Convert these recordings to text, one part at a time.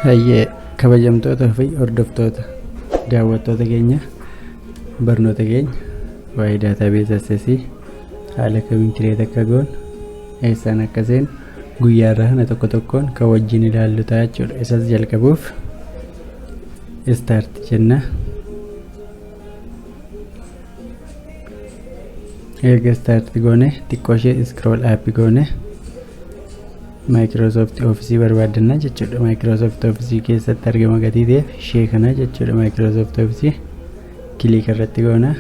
Hayyee kabajamtoota fi hordoftoota daawwattoota keenya, barnoota keenya waa'ee database access haala kamiin create akka goonu, eessaan akka seenu guyyaa irraa kana tokko tokkoon kan wajjin ilaallu ta'a jechuudha. Isas jalqabuuf start jenna. Erga start goone xiqqoo ishee scroll up goone Microsoft Office barbaaddanna jechuudha. Microsoft Office keessatti argama gatii ta'eef ishee kana jechuudha. Microsoft Office click irratti goona.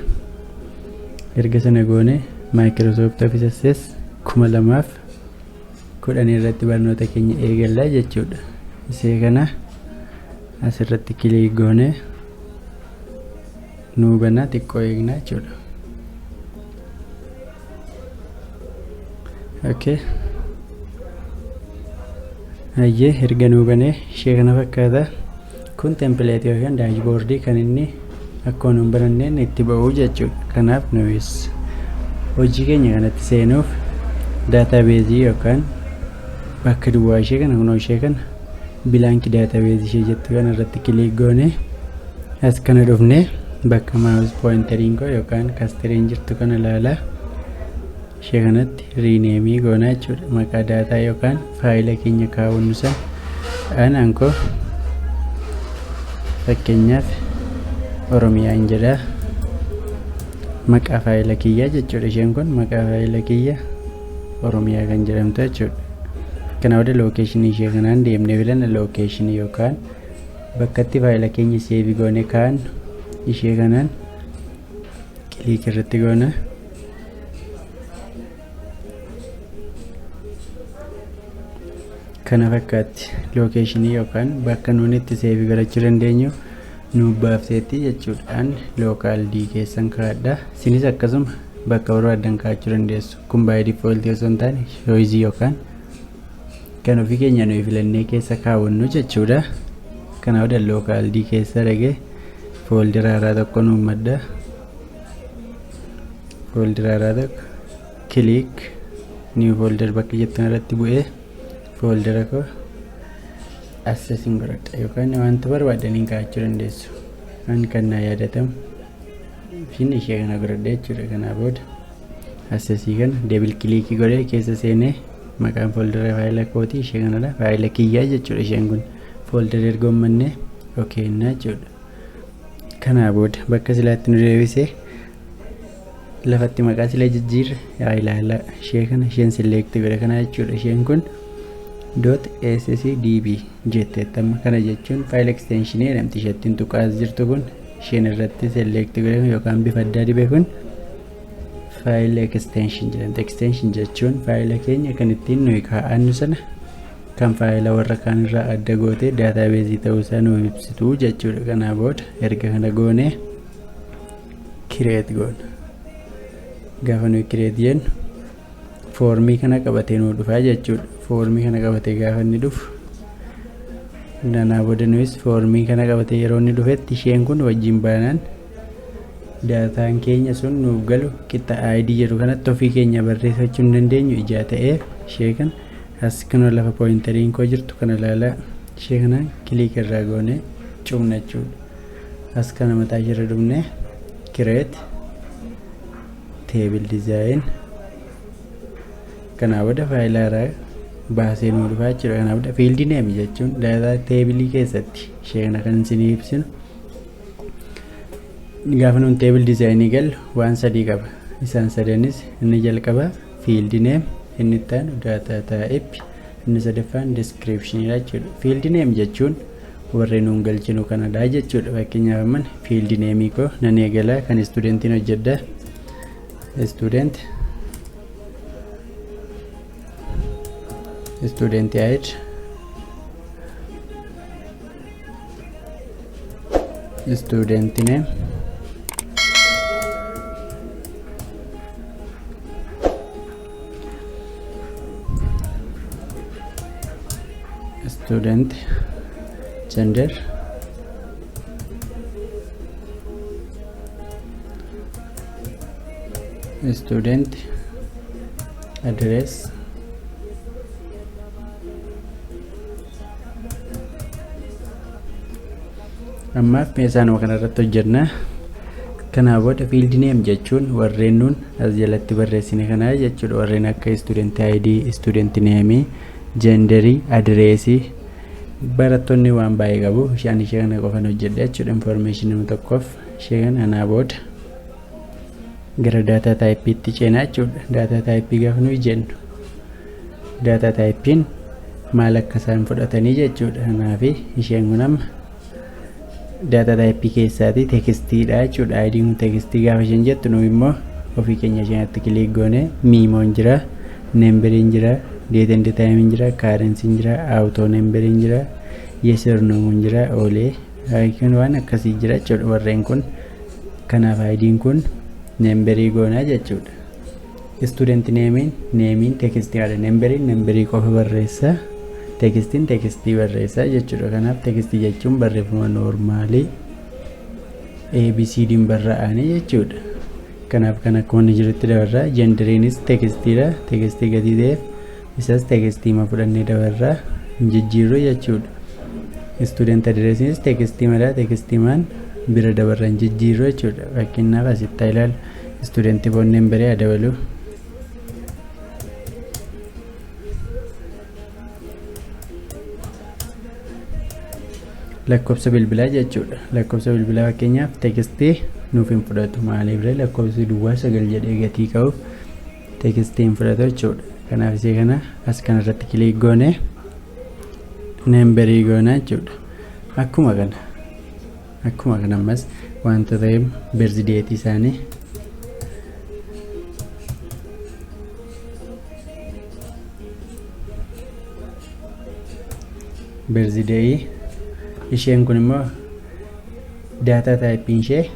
Erga sana goone Microsoft Office Access 2010 irratti barnoota keenya eegalla jechuudha. Ishee kana asirratti click goone nuu banaa, xiqqoo eegna jechuudha. Okay. Hayyee, erga nuu banee ishee kana fakkaata. Kun template yookaan dashboard kan inni akkuma nuun bananneen itti ba'u jechuudha. Kanaaf nuyis hojii keenya kanatti seenuuf database yookaan bakka duwwaa ishee kana, kunoo ishee kana, blank database ishee jettu kana irratti click goone as kana dhufne bakka mouse pointeriin koo yookaan cursoriin jirtu kana ilaalaa, ishee kanatti rename goona jechuudha. Maqaa data yookaan faayila keenya kaawwannu san aanaan koo fakkeenyaaf Oromiyaan jedha, maqaa faayila kiyyaa jechuudha. Isheen kun maqaa faayila kiyya Oromiyaa kan jedhamtu jechuudha. Kana booda location ishee kanaan deemnee filanna. Location yookaan bakka itti faayila keenya save goone kaa'annu ishee kanaan click irratti goona. Kana fakkaatti location yookaan bakka nuuni itti save godhachuu dandeenyu nuuf baafteetti jechuudha. Local D keessan kaa'adha. Isinis akkasuma bakka barbaaddan kaa'achuu dandeessu. Kun by default osoo hin taane choice yookaan kan ofii keenya nuyi filannee keessa kaawwannu jechuudha. Kana booda local D keessa dhaqee folder haaraa tokko nuuf madda. Folder haaraa tokko click, new folder bakka jettan irratti bu'ee foldera koo accessiin godhadha yookaan wanta barbaadaniin kaa'achuu dandeessu. An kan naa yaadatamu fin ishee kana godhadha jechuudha. Kanaa booda access kana double click godhee keessa seenee maqaan foldera faayila kootii ishee kanadha. Faayila kiyyaa jechuudha isheen kun. Folder erga uummanne okay jechuudha. Kanaa booda bakka silaatti nu deebisee lafatti maqaa sila jijjiirre yaa ilaala, ishee kana isheen select godhe kana jechuudha. Isheen kun dot .accdb jetteettama. Kana jechuun file extension jedhamti. Isheettiin tuqaas jirtu kun, isheen irratti select godhe yookaan bifa addaa dibe kun file extension jedhamti. Extension jechuun faayila keenya kan ittiin nuyi kaa'annu sana kan faayila warra kaan irraa adda gootee database ta'uusaa nu ibsitu jechuudha. Kanaa booda erga kana goonee create goona. Gaafa nuyi create jennu form kana qabatee nuu dhufaa jechuudha. Form kana qabatee gaafa inni dhufu, danaa booda nuyis form kana qabatee yeroo inni dhufetti isheen kun wajjin baanaan dataan keenya sun nuuf galu qixa ID jedhu kanatti ofii keenya barreeffachuu hin dandeenyu ijaa ta'eef ishee kana as kana lafa pointeriin koo jirtu kana ilaalaa, ishee kana click irraa goonee cufna jechuudha. As kana mataa isheerra dhufnee create table design, kanaa booda faayila haaraa baasee nuu dhufaa jechuudha. Kanaa booda field name jechuun data table keessatti ishee kana kan isinii ibsinu. Gaafa nuun table design gallu waan sadii qaba. Isaan sadanis inni jalqaba field name, inni itti aanu data type, inni sadaffaan description jechuudha. Field name jechuun warreen nuun galchinu kanadha jechuudha. Fakkeenyaaf amman field name koo nan eegala, kan studentiin hojjedha. Student, student ID, student name, student gender, student address, Ammaaf isaanuma kanarratti hojjenna. Kanaa booda field name jechuun warreen nuun as jalatti barreessine kanaa jechuudha. Warreen akka student ID, student name, gender, address, barattoonni waan baay'ee qabu. Ishaan ishee kana qofan hojjedha jechuudha. Information nama tokkoof ishee kana. Kanaa booda gara data type'itti ceenaa jechuudha. Data type gaafa nuyi jennu, data type'n maal akka isaan fudhatanii jechuudha. Kanaaf isheen kun amma data type keessaati textiidha jechuudha. ID'n kun text gaafa isheen jettu, nu immoo ofii keenya isheenatti click goone memo'n jira, numberiin jira, date and time'n jira, currency'n jira, auto numberiin jira, yes or no'n jira, oolee kun waan akkasii jira jechuudha warreen kun. Kanaaf ID'n kun number goonaa jechuudha. Student name'n, name'n textiidha. Numberiin number qofa barreessa. Textiin text barreessa jechuudha. Kanaaf text jechuun barreeffama normal ABCD'n barraa'anii jechuudha. Kanaaf kan akkuma inni jirutti dabarraa. Genderiinis textiidha. Text gatii ta'eef isas textiima fudhannee dabarraa, hin jijjiirru jechuudha. Student addressiinis textiimadha. Textiimaan bira dabarra, hin jijjiirru jechuudha. Fakkeenyaaf asitti haa ilaalu. Student phone number haa dabalu. Lakkoofsa bilbilaa jechuudha. Lakkoofsa bilbilaa fakkeenyaaf text nuuf hin fudhatu. Maaliif? Lakkoofsi 09 jedhee gatii qabuuf text hin fudhatu jechuudha. Kanaaf isee kana as kanarratti click goone number goona jechuudha. Akkuma kana ammas wanta ta'e birth date isaanii, birthday. Isheen kun immoo data type'n ishee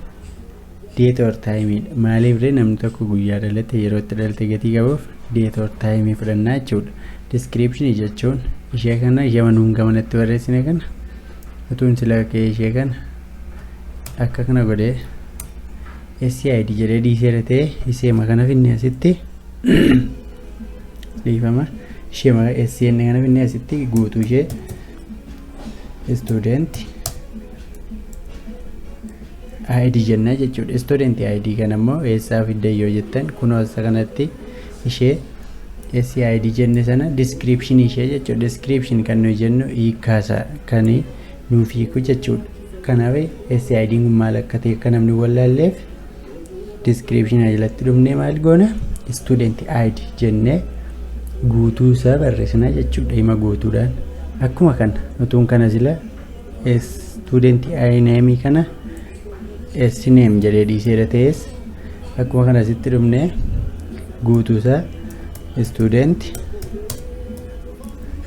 date or timeidha. Maaliif ree? Namni tokko guyyaa dhalate, yeroo itti dhalate gatii qabuuf date or time fudhannaa jechuudha. Description jechuun ishee kana, ishee nuun gamanatti barreessine kana. Utuun sila ka'ee ishee kana akka kana godhee SID jedhee dhiiseera ta'e, isheema kana finne asitti, dhiifama, isheema SN kana finne asitti guutuu ishee student ID jennaa jechuudha. Student ID kana immoo eessaa fidde yoo jettan, kunoo isa kanatti ishee SID jenne sana description ishee jechuudha. Description kan nuyi jennu hiikkaasaa kan nuuf hiiku jechuudha. Kanaaf SID kun maal akka ta'e akka namni wallaalleef description jalatti dhufnee maal goona? Student ID jennee guutuu isaa barreessinaa jechuudha, hima guutuudhaan. Akkuma kana utuun kana sila student name kana S name jedhee dhiiseera ta'es, akkuma kana asitti dhufnee guutuu isaa student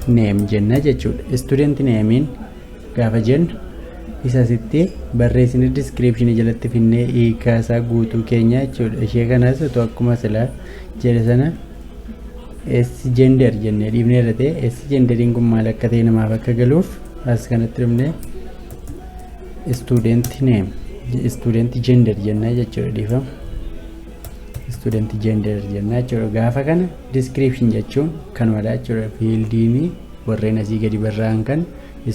name jenna jechuudha. Student namein gaafa jennu isa asitti barreessine description jalatti finnee hiikaa isaa guutuu keenya jechuudha. Ishee kanas otoo akkuma silaa jedhe sana S gender jennee dhiifneerra ta'e, S genderiin kun maal akka ta'e namaaf akka galuuf as kanatti dhufnee student name, student gender jennaa jechuudha. Dhiifama, student gender jennaa jechuudha. Gaafa kana description jechuun kanumadha jechuudha. Fieldiin warreen asii gadi barraa'an kan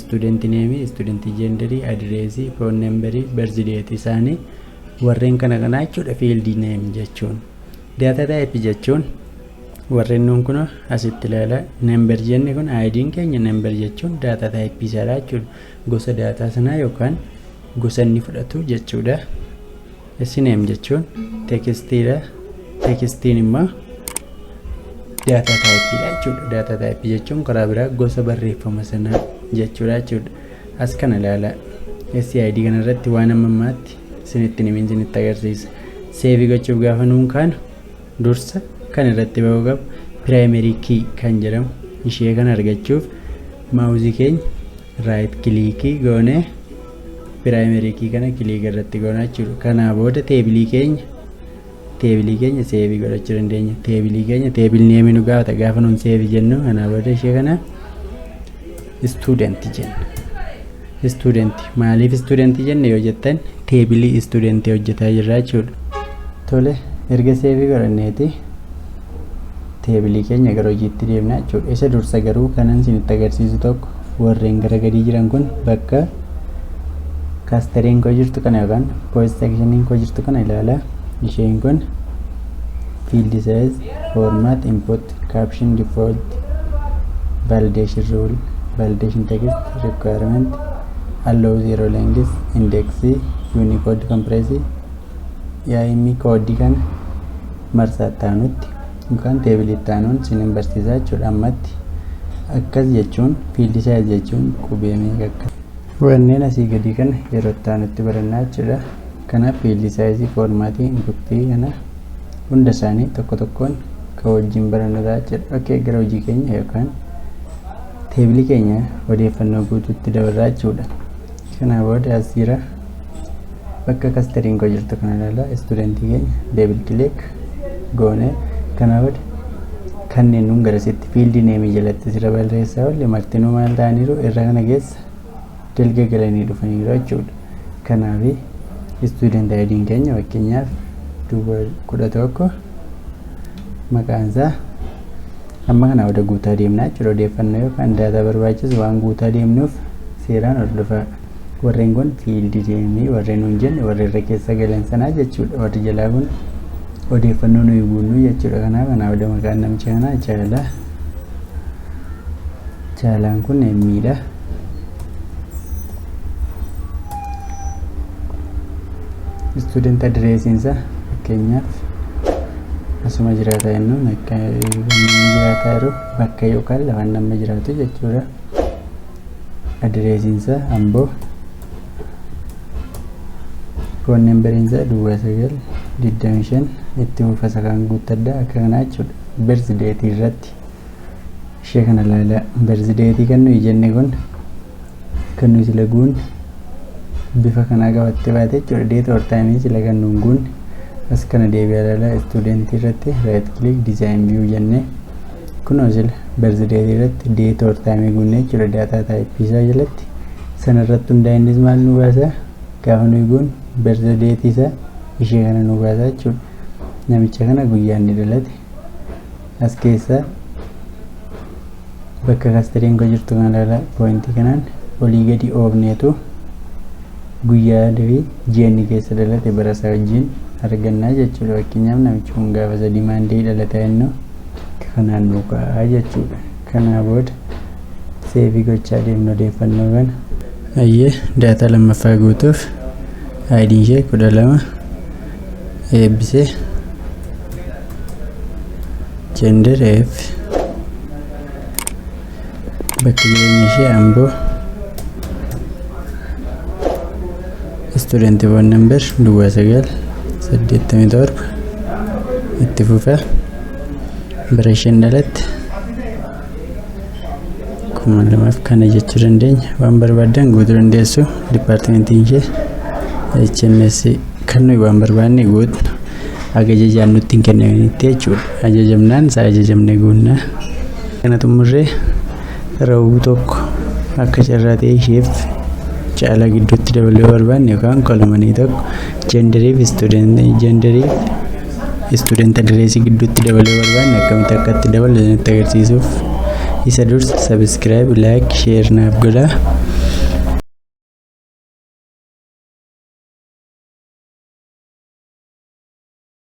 student name, student gender, address, phone number, birth date isaanii warreen kana kanaa jechuudha field name jechuun. Data type jechuun warreen nuun kun asitti ilaala number jenne kun, ID'n keenya number jechuun data type isaadha jechuudha. Gosa data sanaa yookaan gosa inni fudhatu jechuudha. Sname jechuun textiidha. Textiin immoo data typeidha jechuudha. Data type jechuun karaa biraa gosa barreeffama sanaa jechuudha. As kana ilaala. SID kanarratti waan amma ammaatti isinitti himin isinitti agarsiisa. Save gochuuf gaafa nuun kaanu dursa kan irratti bahuu qabu primary key kan jedhamu ishee kana argachuuf mouse keenya right click goonee primary key kana click irratti goonaa jechuudha. Kanaa booda table keenya save godhachuu dandeenya. Table keenya table name nu gaafata gaafa nuun save jennu. Kanaa booda ishee kana student jenna. Student maaliif student jenne yoo jettan, table student hojjetaa jirra jechuudha. Tole, erga save godhanneeti table keenya gara hojiitti deemna jechuudha. Isa dursa garuu kanan isinitti agarsiisu tokko, warreen gara gadii jiran kun bakka Custeriin koo jirtu kana yookaan post sectioniin koo jirtu kana ilaala. Isheen kun field size, format, input, caption, default, validation rule, validation text, requirement, allow zero length, index, unicode compress, yaa'imni koodii kana marsaa itti yookaan tableii itti aanuun sinin barsiisaa jechuudha. Ammatti akkas jechuun field size jechuun qubee meeqa akka wanneen asii gadii kana yeroo itti aanutti barannaa jechuudha. Kanaaf field sizeii, formatii, inputii kana hunda isaanii tokko tokkoon kan wajjin barannu ta'a jechuudha. Okay, gara hojii keenya yookaan tableii keenya odeeffannoo guutuutti dabarraa jechuudha. Kanaa booda as jira, bakka custeriin koo jirtu kana ilaalaa. Studentii keenya double click goone. Kanaa booda kanneen nun garasitti field nameii jalatti sira barreessaa oolle martinuu maal ta'aniiru? Irra kana keessa dalga galanii dhufaniiru jechuudha. Kanaaf student ID'n keenya fakkeenyaaf duwwaa 11, maqaan isaa amma kana booda guutaa deemnaa jechuudha. Odeeffannoo yookaan data barbaachisu waan guutaa deemnuuf seeraan hordofaa. Warreen kun field nameii warreen nuun jenne warra irra keessa galan sanaa jechuudha. Warri jalaa kun odeeffannoo nuyi guunnu jechuudha. Kanaaf kanaa booda maqaan namicha kanaa Caalaa. Caalaan kun M'dha. Student addressiinsa fakkeenyaaf asuma jiraata jennuun, akka inni jiraataa jiru bakka yookaan lafa nama jiraatu jechuudha. Addressiinsa Amboo. Phone numberiinsa 0925, itti fufa kan guuttadha akka kanaa jechuudha. Birth dateii irratti ishee kana ilaalaa. Birth dateii kan nuyi jenne kun kan nuyi sila guunne bifa kanaa qabattee baate jechuudha. Date or timeii sila kan nuun guunne as kana deebi'aa ilaalaa. Studentii irratti right click, design view jennee, kunoo sila birth dateii irratti date or timeii guunne jechuudha. Data typeii isaa jalatti sana irratti hundaa'e innis maal nu baasa? Gaafa nuyi guunne birth dateii isaa ishee kana nu baasa jechuudha. Namicha kana guyyaa inni dhalate as keessa bakka custeriin koo jirtu kana ilaalaa. Pointii kanaan olii gadi oofneetu guyyaa fi ji'a inni keessa dhalate bara isaa wajjin argannaa jechuudha. Fakkeenyaaf namichi kun gaafa 3 Monday dhalata jennu kanaan nu ka'a jechuudha. Kanaa booda saveii gochaa deemnu odeeffannoo kana. Ayyee, data lammaffaa guutuuf ID'n ishee 12, Eebbisee, gender F, bakki jireenya ishee Amboo, student phone number 0987, itti fufa, bara isheen dhalatte 2000 kana jechuu dandeenya. Waan barbaaddan guutuu dandeessu. Departmentiin ishee HMS. Kan nuyi waan barbaanne guutu haga ajajaan nutti hin kennaminitti jechuudha. Ajajamnaan isaa ajajamne guunnaa. Kana xumurree rowuu tokko akka carraa ta'e isheef Caalaa gidduutti dabaluu barbaanne yookaan columnii tokko genderiif genderiif student addressii gidduutti dabaluu barbaanne akkamitti akka itti dabalu isinitti agarsiisuuf isa dursa subscribe, like, share naaf godhaa.